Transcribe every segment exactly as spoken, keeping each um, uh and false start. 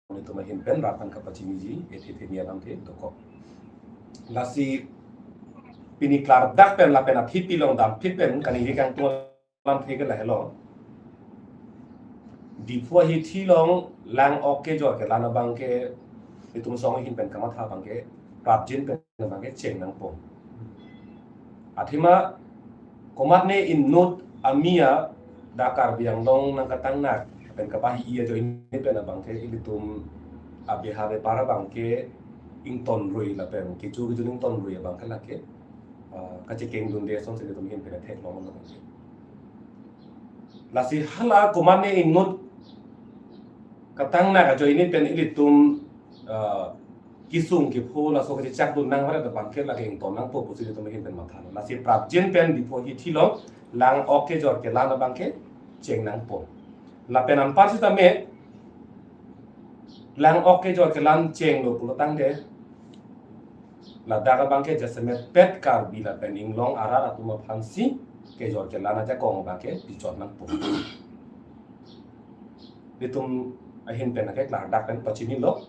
nelitum ahin pen rat aphan kapachiniji, ethe theni alamthe dokok. Lasi pini klardak pen lapen athiti along damphit pen kaningje kangtung alamthe ke lahelo. Diphu ahithi along lang-ok kejor kelan abangke, itum asong ahin pen kamatha abangke, prapjin pen abangke cheng nangpo. Athema komatne inut amia dak Karbi Anglong nangkatangnak pen kapahi-i ajoine pen abangke ilitum abeha bepar abangke ingtonrui lapen kecho kejun ingtonrui abangke lake, ah, kachekengdunde asonsi ilitum ahin pen theklong abangke. Lasi hala komatne inut katangnak ajoine pen ilitum, ah, kesung kepho laso kachechakdun nangvaret abangke lake ington nangpo pusi ilitum ahin pen mathalo. Lasi prapjin pen Diphu ahithi along lang-ok kejor kelan abangke cheng nangpo. Lapen anpar sitame lang-ok kejor kelan chenglo pulotangte, ladak abangke jasemet pet Karbi lapen inglong arat atum aphansi kejor kelan ajakong abangke pichot nangpo. Ilitum ahin pen lake klardak pen pachinilo.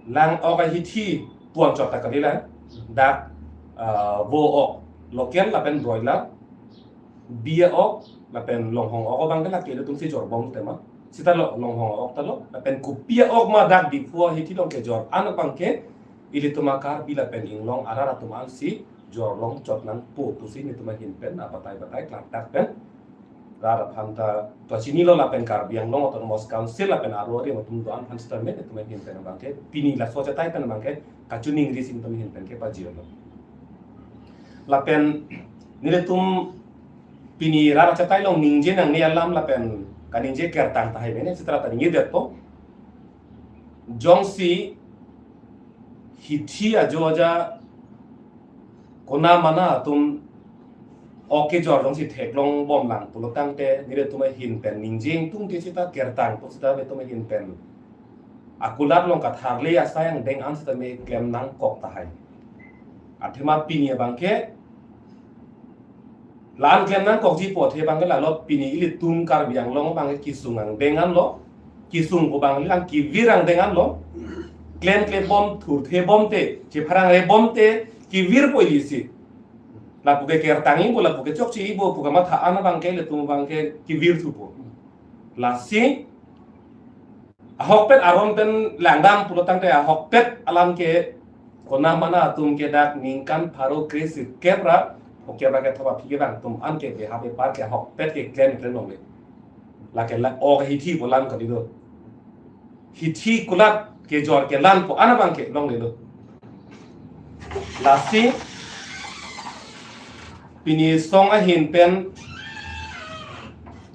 Lang-ok ahithi pu anchot ta kalilang, dak, ah, vo-ok, local lapen broiler, bi a-ok lapen longhong ok abangke lake ilitumsi jorbom tema. Seta lo, longhong ok ta lo, lapen kopi a-ok ma dak Diphu ahithi along kejor an abangke ilitum a-Karbi lapen inglong arat atum ansi jorlong chot nangpo pusi nelitum ahin pen abatai batai klardak pen rat aphan ta pachinilo lapen Karbi Anglong Autonomous Council lapen aro ari atum do-an aphan sitame nelitum ahin pen abangke pini laso achatai pen abangke kachiningri si nelitum ahin pen kepajirlo. Lapen nelitum pini rat achatai along ningje nangne alam lapen kaningje kertang tahai mene sitra ta ningjedetpo. Jongsi hithi ajo aja kona mana atum ok kejor jongsi theklong bomlang pulotangte nelitum ahin pen ningje ingtungte sita kertang pu sita nelitum ahin pen akulat along katharle asai angdeng an sitame klem nangkok tahai. Athema pini abangke la-an klem nangkokji pu athe abangke lalo, pini ilitum Karbi Anglong abangke kesung angdeng anlo, kesung pu abang lang kevir angdeng anlo, klemkle bom, thurthe bomte, chepharangre bomte kevirpo ilisi. Lapu ke kertang ingpo, lapu ke chokche ingpo pu kamatha an abangke ilitum abangke kevirthupo. Lasi ahokpet aron pen langdam pulotangte ahokpet alam ke kona mana atum ke dak ningkan pharo kre sirkep ra, o kep ra kethom aphi kevang atum an ke beha bepar ke ahokpet ke klem klem longle. Lake lang-ok ahithi pu alam kali do. Hithi kulat kejor kelan pu an abangke longlelo. Lasi pini asong ahin pen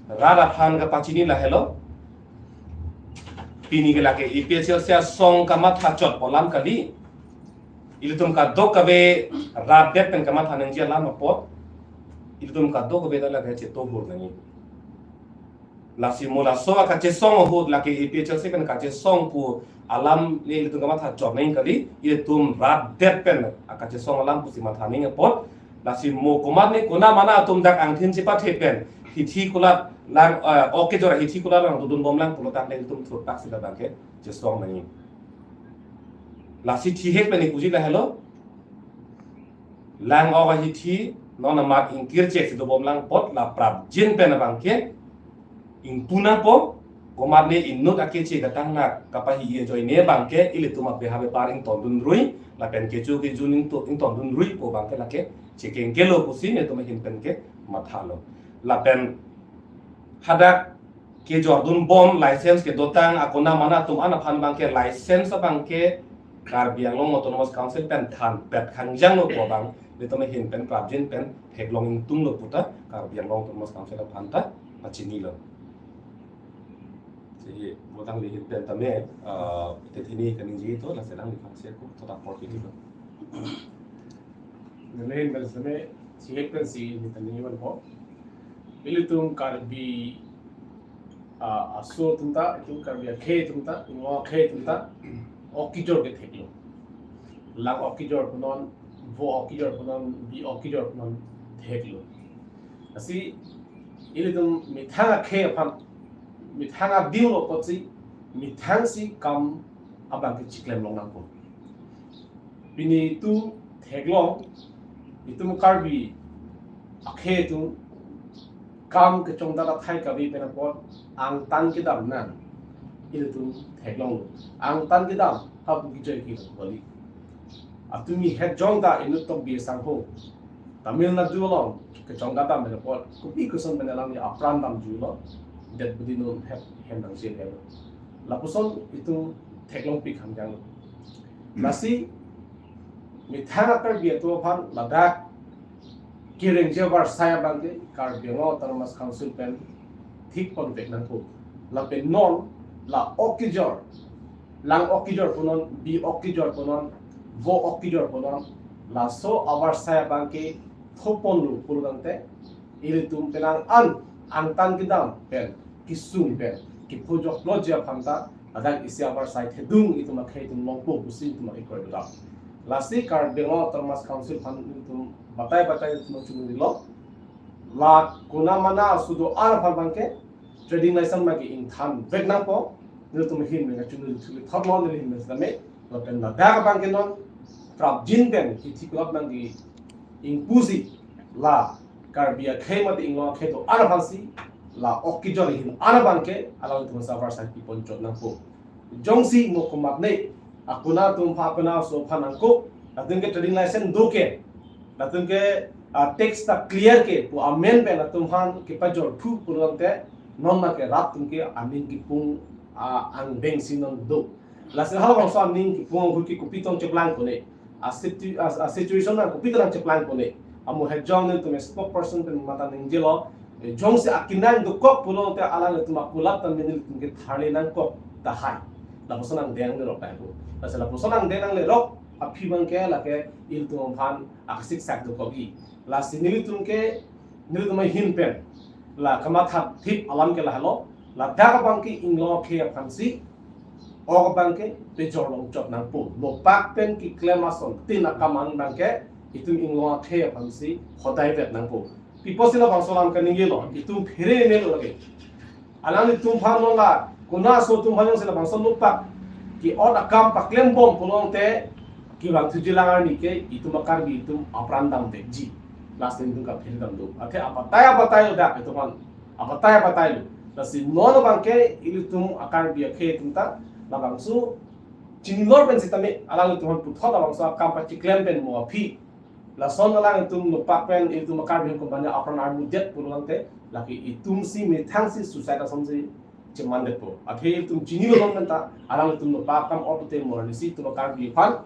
rat aphan kapachini lahelo. Pini ke lake A P H L C asong kamatha chot pu alam kali. Ilitum kadokave rat det pen kamatha nangji alam apot ilitum kadokave ta lake chetohur nangji. Lasi mo laso akachesong ahut lake A P H L C pen kachesong pu alam le ilitum kamatha chot nangji kali, ilitum rat det pen akachesong alam pusi matha nangji apot. Lasi mo komatne kona mana atum dak angthin chepathe pen hithi kulat lang, eh, ok kejor ahithi kulat lang dodun bomlang pulotangte ilitum thurtak sila abangke chesong nangji. Lasi thihek pen ikuji lahelo. Lang-ok ahithi non amat ingkirchek si dobomlang apot la prapjin pen abangke ingpu nangpo, komatne inut akeche katangnak kapahi-i ajoine abangke ilitum abeha bepar ingtondunrui lapen kecho kejun ingto-, ingtondunrui pu abangke lake chekengkelo pusi nelitum ahin pen ke mathalo. Lapen hadak kejordun bom license kedotang akona mana atum an aphan abangke license abangke Karbi Anglong Autonomous Council pen thanpet kangjanglo pu abang nelitum ahin pen prapjin pen theklong ingtunglo puta Karbi Anglong Autonomous Council aphan ta pachinilo. Si botang lihin pen tame, eh, tethini kaningje to, lasi lang liphang se ko, to ta por kiti lo. Nene bel sene, si hek pen si ni tani wan ko. Ilitum Karbi, ah, aso atum ta, ilitum Karbi akhei atum ta, inglong akhei atum ta, ok kejor ke theklo. Lang ok kejor punon, vo ok kejor punon, bi ok kejor punon theklo. Lasi ilitum methang akhei aphan, methang adim lo apotsi, methang si kam abang ke chiklem long nangpo. Pini itum theklong, itum Karbi akhei atum kam kechongdat athai kave pen apot angtan kedam nang ilitum theklonglo. Angtan kedam ha pu kejoi ke kali. Atumi het jong ta inut Tokbi asangho Tamil Nadu along kechongdat dam pen apot kopi koson pen alang apran damjulo, det budi non het hem nang jin hem. Lapuson itum theklongpik hamjang. Lasi methang a Karbi atum aphan ladak kerengji avarsai abang ke Karbi Anglong Autonomous Council pen thik ponvek nangpo. Lapen non la ok kejor, lang ok kejor punon, bi ok kejor punon, vo ok kejor punon, laso avarsai abang ke thoponlo pulo tangte, ilitum penang an angtan kedam pen, kesung pen, kephojoklo ji aphan ta ladak isi avarsai thedung itum akhei atum longpo pusi itum akhei kroidam. Lasi Karbi Anglong Autonomous Council aphan itum batai batai itum chungrilo. La konamana aso do-an aphan abang ke trading license abang ke ingthanvek nangpo. Nelitum ahin pen kachungrilo thotlo, neli ahin pen setame. Lapen ladak abang ke non prapjin pen kithi kulap nang ke ingpusi la Karbi akhei mate Inglong akhei do-an aphansi la ok kejor ahin an abang ke alangtum avarsai piponchot nangpo. Jongsi mo komatne akuna atum aphan, akuna aso aphan nangkok, latum ke trading license do ke, latum ke, ah, tax ta clear ke pu amen pen latum aphan kepajorthu pulo tangte, non ma ke rat atum ke aning kipung, ah, angdeng si non do. Lasi halabangso aning kipung ahut ke kopi tong cheplangpo ne. A situ-, a, a situation nang kopi tong cheplangpo ne. Amo het jong nelitum spokesperson pen mata ningjelo. Eh, jongsi akinang dokok pulo te alanglitum akulap ta nelitum ke tharli nangkok tahai. Lapuson angdeng nangle rok tahai pu. Lasi lapuson angdeng nangle rok aphi abang ke lake ilitum aphan aksiksak dokokji. Lasi nelitum ke, nelitum ahin pen la kamathathip alam ke lahelo, ladak abang ke Inglong akhei aphansi ok abang ke pejor longchot nangpo. Lopak pen keklem asontin akam an abang ke itum Inglong akhei aphansi hodaivet nangpo. Pi apotsi labangso alam kaningjelo, itum phere melo lake. Alanglitum aphan non la, kona aso atum aphan jongsi labangso lopak ke-ot akam paklembom pulo tangte, kevangthuji lang arni ke itum a Karbi atum apran damvekji. Lasi itum kaphere dam do. Athe abatai abatai lo dak itum aphan. Abatai abatai lo. Lasi non abang ke ilitum a Karbi akhei atum ta labangso chinilo pen setame alanglitum aphan puthot labangso akam pachiklem pen mo aphi. Lason alanglitum lopak pen ilitum a Karbi Anglong Company apran armudet pulo tangte, lake itumsi methangsi suicide asonsi chemandetpo. Athe ilitum chinilo non pen ta alanglitum lopak akam otute mo arnisi itum a Karbi aphan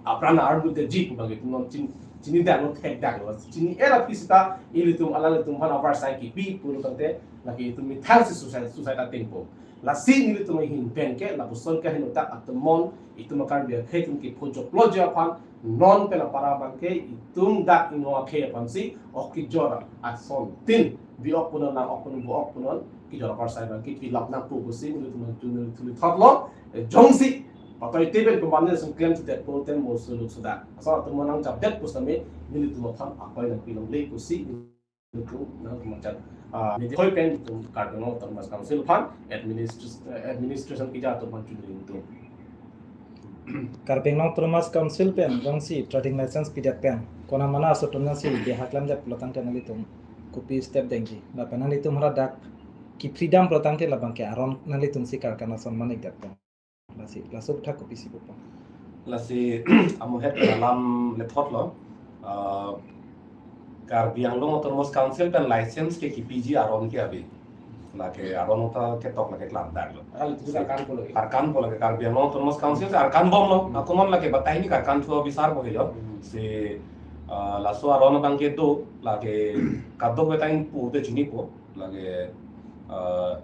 apran armudetji pu abang itum non chin-, chinidaklo, thekdaklo. Chini-et aphi seta ilitum alanglitum aphan avarsai kipi pulo tangte, lake itum methangsi suicide, suicide atengpo. Lasi nelitum ahin pen ke lapuson ke henotak atum mon, itum a Karbi akhei atum kephojoklo ji aphan, non pen apara abang ke itum dak Inglong akhei aphansi ok kejor asontin, bi ok punon, lang ok punon, vo ok punon, kejor avarsai abang ke pilap nangpo pusi nelitum chungrilo thotlo. Eh, jongsi patoi te pen pemane sung klemthudetpo te mo suluk sudak. Asal atum nangchapdet pu setame nelitum aphan akoi nangpilongle pusi nelitum nangkemachat, ah, nelitum pen itum Karbi Anglong Autonomous Council aphan administ-, administration keja atum aphan chunri itum. Karbi Anglong Autonomous Council pen jongsi trading license pidet pen konamana aso atum nangsi beha klemdet pulo tangte nanglitum kopi step dengji? Lapen nanglitum haladak kephere dam pulo tangte labang ke aron nanglitumsi karkan ason man-ikdet pen? Lasi, laso aphuthak kopisi pupo? Lasi, amo het alam le thotlo. Ah, Karbi Anglong Autonomous Council pen license ke kepiji aron ke ave. Lake aron ta ketok lake klamdaklo. Aron itu arkanpo lake. Arkanpo lake Karbi Anglong Autonomous Council si arkanbomlo. Hmm. Ako non lake batai ni arkan thua bisarpo he jo. Hmm. Si, ah, laso aron abang ke do, lake kadokave ta ingpu te chinipo. Lake, ah,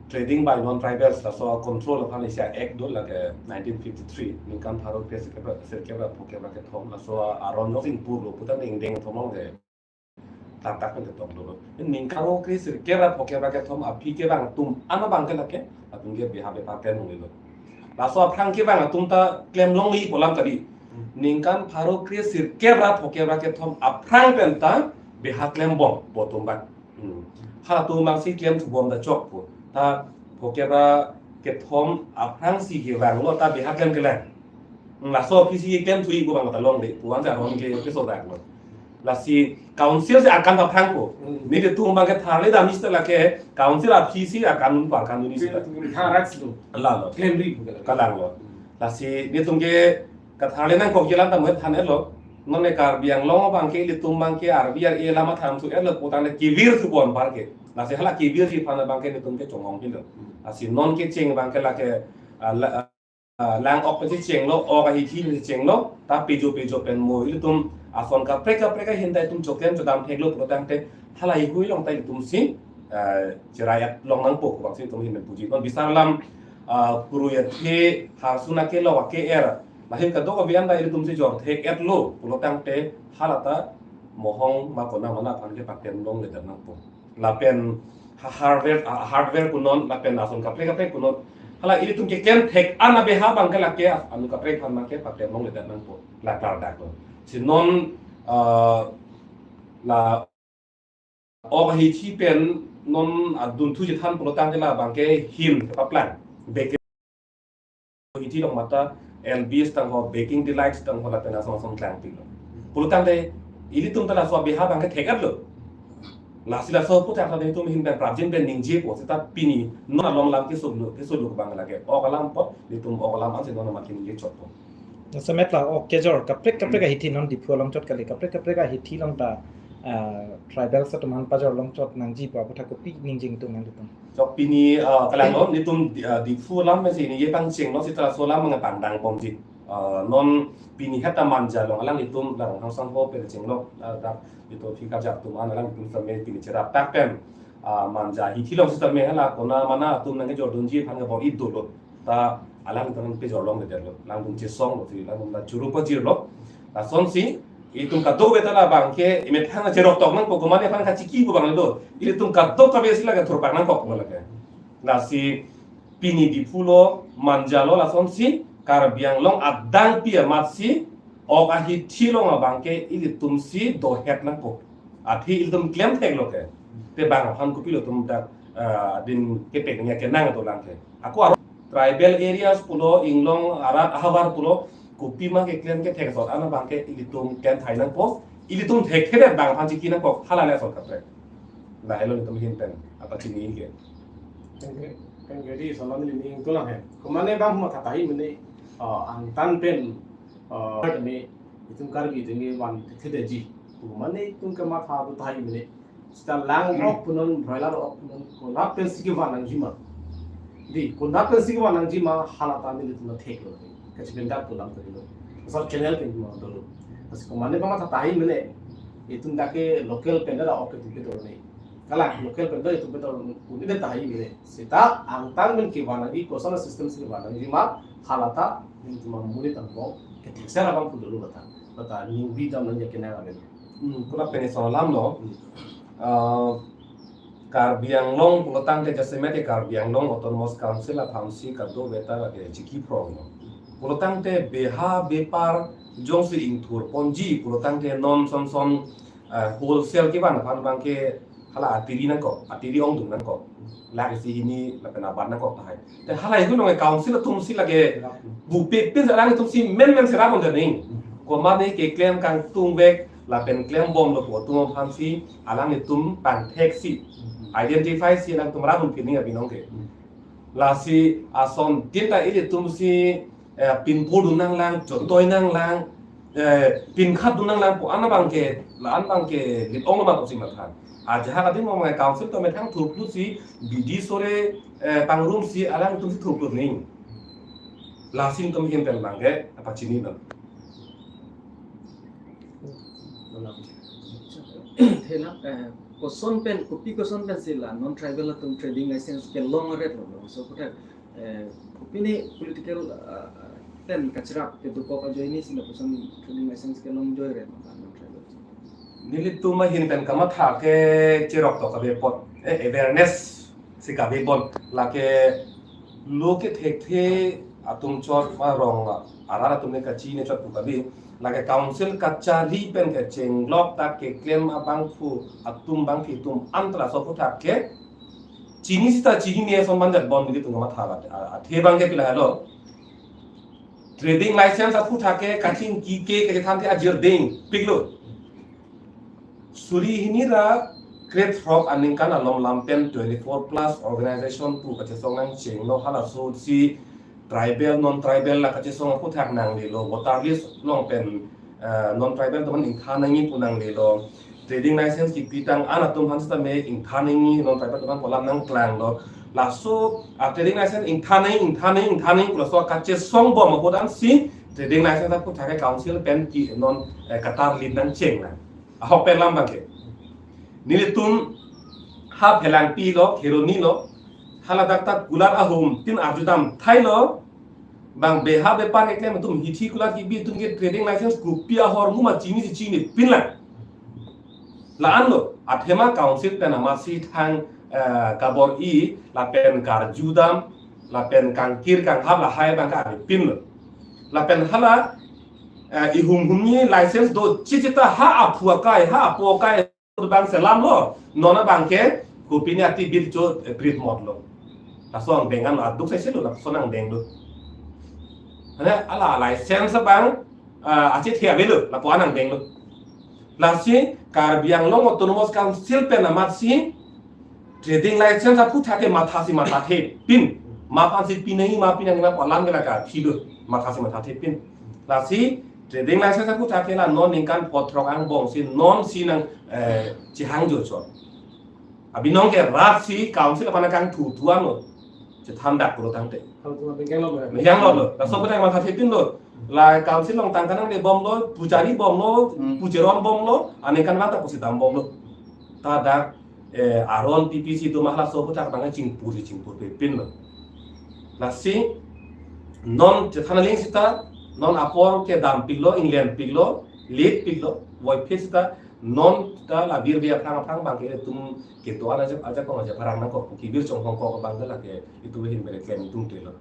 trading by non-tribals, laso control aphan isi act do, lake nineteen fifty-three, ningkan pharo kre sirkep ra, sirkep ra phokep ra kethom, laso aron jongsi ingpurlo puta ingdeng thom along ke tak tak pen ketok dolo. Ningkan pharo kre sirkep ra phokep ra kethom aphi kevang atum an abang ke lake, atum ke beha bepar klem longlelo. Laso aphrang kevang atum ta klem longji pu alam tadi. Hmm. Ningkan pharo kre sirkep ra phokep ra kethom aphrang pen ta beha klembom, bo atum abang. Hmm. Halatum abangsi klemthubom ta chokpo. Ta phokep ra kethom aphrangsi kevanglo ta beha klem kelang. Laso aphi si klem thu-ik pu abang ta longle pu ansi aron ke keso dak lo. Lasi council si akam aphrang ko. Hmm. Nelitum abang ke tharle dam sita lake council aphi si akam pu akam ni sita. Tha rights lo. Lalo. Klemri pu ke. Kalang lo. Lasi nelitum ke katharle nangkok jelan ta mo than-etlo. Non ne Karbi Anglong abang ke ilitum abang ke arvi ar-e alam than thu-etlo putang le kevir thu bon par ke. Lasi hala kevirji aphan abang ke nelitum ke chongong hilo. Lasi non kecheng abang ke lake, ah, la-, ah, lang-ok pensi chenglo, ok ahithi pensi chenglo, ta pejo pejo pen mo ilitum ason kaprek kaprek ahin ta itum choklem chodam theklo pulo tangte hala ihui along ta ilitum si, ah, cherai-et long nangpo pu abang si itum ahin pen puji. Non bisar alam, ah, puru ya the harsun ake lo ake er. Lahei kadokave an ta ilitum si jor thek-etlo pulo tangte hala ta mohong ma kona mana aphan ke patem longledet nangpo. Lapen ha-, hardware, ah, hardware punon, lapen ason kaprek kaprek punon. Hala ilitum keklem thek an abeha abang ke lake, ah, anu kaprek aphan abang ke patem longledet nangpo. La klardak lo. Si non, ah, la ok ahithi pen non adun thu chethan pulo tangte la abang ke him kepaplang. Bek ahithi along mate L B S tangho, Baking Delights tangho lapen ason ason klangpiklo. Pulo tangte ilitum ta laso abeha abang ke thek-etlo. Lasi laso aphuthak ta nelitum ahin pen prapjin pen ningjepo seta pini non along alam kesolo, kesolo abang lake ok alam apot, nelitum ok alam ansi non amat ningje chotpo. Jasemet la ok kejor kaprek kaprek ahithi non Diphu along chot kali, kaprek kaprek ahithi along ta, ah, tribals atum aphan pajor long chot nangji pu aphuthak kopi ningje ingtung nangtum? Chok pini, ah, kalang lo, nelitum Di-, ah, Diphu alam pensi ningje pangchenglo seta laso alam abang pangdang bomji. Ah, non pini het ta Manja along alanglitum la Ronghang sangho pen chenglo, ah, dak nelitum Phir Karjap atum an alanglitum sitame pini cheraptak pen, ah, Manja ahithi along sitame hala kona mana atum nangkejordunji aphan ke bor-i dolo. Ta alanglitum pejor longledetlo, alangtum chesonglo si, alangtum ta churu pajirlo. Lasonsi itum kadokave ta la abang ke imethang cherok tok nangpo, komane aphan kachiki pu abang lo. Ilitum kadokave si lake thurpak nangkok pu lake. Lasi pini Diphu lo, Manja lo, lasonsi Karbi Anglong adang pi amatsi ok ahithi along abang ke ilitum si dohet nangpo. Athe ilitum klem theklo ke. Te bang aphan kopilo itum dak, ah, din kepek nya kenang dolang ke. Ako aro tribal areas pulo, inglong arat ahavar pulo, kopima keklem kethek asot an abang ke ilitum klem thai nangpo. Ilitum thekthedet bang aphan chiki nangpo, hala le asot kaprek. Lahelo nelitum ahin pen apachini ke. Thank you. Thank you. Di salam ni ning tulang he. Komane bang matha tahai mene, ah, angtan pen, ah, me itum Karbi atum ke van thekthedetji. Komane itum kematha do tahai mene. Seta lang ok punon, broiler ok punon, konat pensi kevan nangji ma. Di, konat pensi kevan nangji ma, hala ta nelitum theklo. Kachipendak pulang tadi lo. Asal channel pen ma dolo. Lasi komane bang matha tahai mene. Itum dak ke local pen ta ok itum kedo ni. Kalang local pen ta itum kedo ni, tahai mene. Seta angtan pen kevan nangji, koson asystem si kevan nangji ma, hala ta nelitum amonit angbong kethekser abang pu dolo bata. Bata ning bidam nangji kenang amen. Hmm, kula pene so alam lo. Hmm. Ah, Karbi Anglong pulo tangte jasemet ke Karbi Anglong Autonomous Council aphansi kadokave ta lake chiki phrong lo. Pulo tangte beha bepar jongsi ingthur ponji pulo tangte non son son, ah, wholesale kevan aphan abang ke hala atiri nangkok, atiri ongdung nangkok. Lake isi hini lapen aban nangkok tahai. Te hala ihu nong council atum si lake bupe pin alanglitum si men men serap on ning. Komane keklem kangtung vek lapen klem bomlo pu atum aphansi alanglitum pangthek si, identify si alangtum rap un pini abinong ke. Lasi ason tin ta ilitum si, eh, pinpo dun nanglang, chotoi nanglang, eh, pinkhat dun nanglang pu an abang ke, la an abang ke lit ong lo ma tongsi mathan. Ajahak adim mo council atum methang thurklu si, bidi sore, eh, pangrum si, alangtum si thurklu ning. Lasi nelitum ahin pen abang ke apachini lo. Thela, eh, koson pen, kopi koson pensi la non tribal atum trading license kelong ret lo, so puthot, eh, pini political, eh, pen kachirap kedokok ajoine si lapuson trading license kelong joi ret ma non tribal. Nelitum ahin pen kamatha ke cherok tok kave apot, eh, awareness si kave apot, lake lo kethekthe atum chot ma rong arat atum ne kachini chot pu kave, lake council kachari pen kechenglok ta keklem abangphu atum bangphi atum an ta laso aphuthak ke Chini sita chinine ason manjat bom nelitum kamatha la. A, athe abangke pila helo. Trading license aphuthak ke kachingki ke kachethan the ajir ding piklo. Suri hini ra krethrok aningkan alom lam pen twenty-four plus organization pu kachesong nangchenglo, halaso si tribal, non-tribal la kachesong aphuthak nanglelo, voter list along pen, eh, non-tribal atum aphan ingthan nangji pu nanglelo, trading license kipitang an atum aphan sitame ingthan nangji, non-tribal atum aphan pu alam nangklanglo. Laso a trading license ingthan nangji, ingthan nangji, ingthan nangji pu laso kachesong bom ahut ansi trading license aphuthak ke council pen ke non, eh, katarlip nangcheng nang. Ahok pen alam abangke. Nelitum ha Phelangpi lo, Kheroni lo, haladak ta kulat ahum tin arjudam thailo, bang beha bepar keklem atum hithi kulat kibi atum ke trading license kopi ahormu ma chinisi chinipinlang. La-anlo, athema council pen amatsi thang, eh, kabor-i, lapen karjudam, lapen kangkir kanghap lahai abangke avepinlo. Lapen hala, eh, ihum humni license do chichita ha aphu akai, ha apo akai abang selamlo. Non abangke kopine ati bil cho, eh, prit motlo. Laso angdeng an aduk sai silo, laso angdenglo. Ane ala license abang, ah, achethe avelo, lapu-an angdenglo. Lasi Karbi Anglong Autonomous Council pen amatsi trading license aphuthak ke mathasi mathathepin. Ma aphansi pinangji, ma pinangji ma pu alam ke la kathilo, mathasi mathathepin. Lasi trading license aphuthak ke la non ningkan pho throk angbong si non si nang, eh, chehang jochot. Abinong ke rat si council aphan kangthu thuanlo. Chethan dak pulo tangte. Kalau cuma pegang lo, Bang. Pegang lo lo. Laso pen mathathepinlo. La council along tangka nangle bomlo, puchari bomlo, Hmm. pucheron bomlo, aningkan vang ta pusi dam bomlo. Ta dak, eh, aron T P C atum halaso aphuthak abang chingpur chingpurpepinlo. Lasi non chethan aling sita, non apor kedam piklo, inglen piklo, late piklo, voiphit sita, non ta la virve aphrang aphrang abangke itum kedo-an ajak ajak kong ajak pharang nangkok pu kevir chonghong kok abang ke lake itum ahin bere klem itum telo.